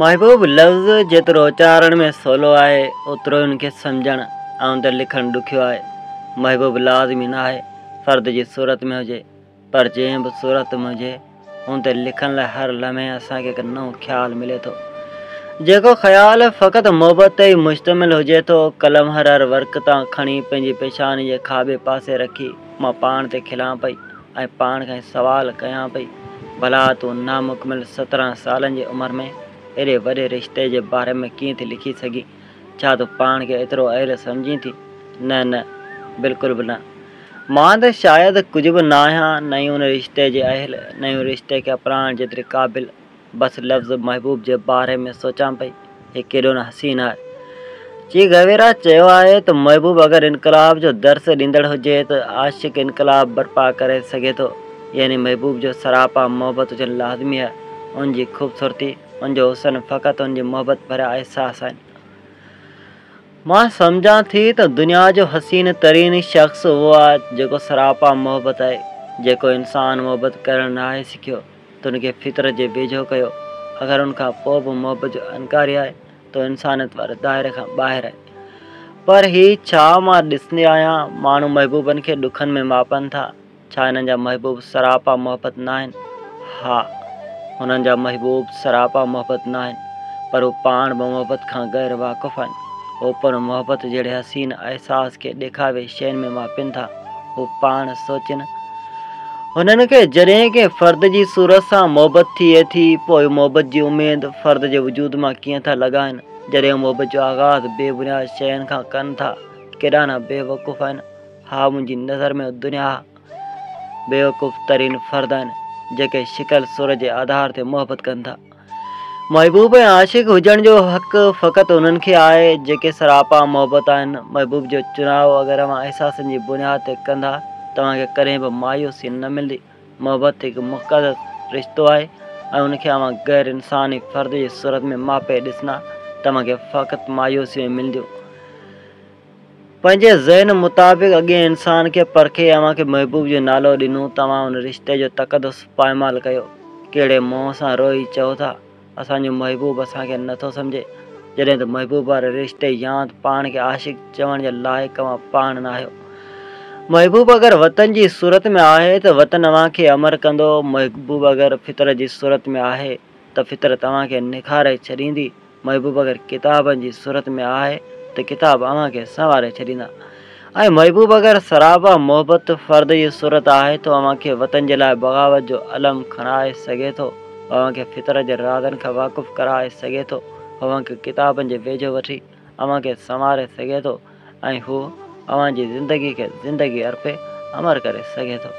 محبوب لفظ جيترو اچارڻ ۾ سولو آهي، اوترو ئي ان کي سمجهڻ ۽ ان تي لکڻ ڏکيو آهي. محبوب لازمي نه آهي فرد جي صورت ۾ هجي، پر جنهن به صورت ۾ هجي، ان تي لکڻ لاء هر لمحي اسان کي هڪ نئون خيال ملي ٿو. جيڪو خيال فقط محبت تي ئي مشتمل هجي ٿو. قلم هر هر ورق تان کڻي پنهنجي پيشاني جي کاٻي پاسي رکي مان پاڻ تي کلان پئي. ۽ پاڻ کان سوال ڪيان پئي، ڀلا تون نامڪمل 17 سالن جي عمر ۾ ايڏي وڏي رشتي جي باري ۾ ڪيئن ٿي لکي سگهين؟ ڇا تون پاڻ کي ايترو اهل سمجهين ٿي؟ نه نه، بلڪل به نه. مان ته شايد ڪجهه به ناهيان، نه ئي ان رشتي جي اهل، نه ئي ان رشتي کي اپنائڻ جيتري قابل. بس لفظ محبوب جي باري ۾ سوچان پئي، هي ڪيڏو نه حسين آهي. چي گويرا چيو آهي ته محبوب اگر انقلاب جو درس ڏيندڙ هجي ته عاشق انقلاب برپا ڪري سگهي ٿو. يعني محبوب جو سراپا محبت هجڻ لازمي آهي. ان جي خوبصورتي، ان جو حسن فقط ان جي محبت ڀريا احساس آهن. مان سمجهان ٿي ته دنيا جو حسين ترين شخص اهو آهي جيڪو سراپا محبت آهي. جيڪو انسان محبت ڪرڻ ناهي سکيو. ته ان کي فطرت جي ويجهو ڪيو. اگر ان کان پوء به محبت جو انڪاري آهي ته انسانيت واري دائري کان ٻاهر آهي. پر هي ڇا مان ڏسندي آهيان، ماڻهو محبوبن کي ڏکن ۾ ماپن ٿا. ڇا هنن جا محبوب سراپا محبت ناهن؟ ها، هنن جا محبوب سراپا محبت ناهن، پر هو پاڻ به محبت کان غير واقف آهن. هو پڻ محبت جهڙي حسين احساس کي ڏيکاوي شين ۾ ماپين ٿا. هو پاڻ سوچين. هنن کي جڏهن ڪنهن فرد جي صورت سان محبت ٿئي ٿي، پوء محبت جي اميد فرد جي وجود مان ڪيئن ٿا لڳائين؟ جڏهن هو محبت جو آغاز بي بنياد شين کان ڪن ٿا، ڪيڏا نه بيوقوف آهن. ها، منهنجي نظر ۾ دنيا بيوقوف ترين فرد آهن، جيڪي شڪل صورت جي آڌار تي محبت ڪن ٿا. محبوب ۽ عاشق هجڻ جو حق فقط انهن کي آهي، جيڪي سراپا محبت آهن. محبوب جو چناء اگر اوهان احساسن جي بنياد تي ڪندا، توهان کي ڪڏهن به مايوسي نه ملندي. محبت هڪ مقدس رشتو آهي ۽ ان کي اوهان غير انساني فرد جي صورت ۾ ماپي ڏسندا، توهان کي فقط مايوسيون ئي ملنديون. پنهنجي ذهن مطابق اڳئين انسان کي پرکي اوهان کي محبوب جو نالو ڏنو، توهان ان رشتي جو تقدس پائمال ڪيو. ڪهڙي منهن سان روئي چئو ٿا، اسان جو محبوب اسان کي نه ٿو سمجهي، جڏهن ته محبوب واري رشتي يا ته پاڻ کي عاشق چوڻ جي لائق اوهان پاڻ ناهيو. محبوب اگر وطن جي صورت ۾ آهي ته وطن اوهان کي امر ڪندو، محبوب اگر فطرت جي صورت ۾ آهي ته فطرت اوهان کي نکاري ڇڏيندي. محبوب اگر ڪتابن جي صورت ۾ آهي ته ڪتاب اوهان کي سنواري ڇڏيندا ۽ محبوب اگر سراپا محبت فرد جي صورت آهي ته اوهان کي وطن جي لاء بغاوت جو علم کڻائي سگهي ٿو، اوهان کي فطرت جي رازن کان واقف ڪرائي سگهي ٿو، اوهان کي ڪتابن جي ويجهو وٺي اوهان کي سنواري سگهي ٿو ۽ هو اوهان جي زندگي کي زندگي ارپي امر ڪري سگهي ٿو.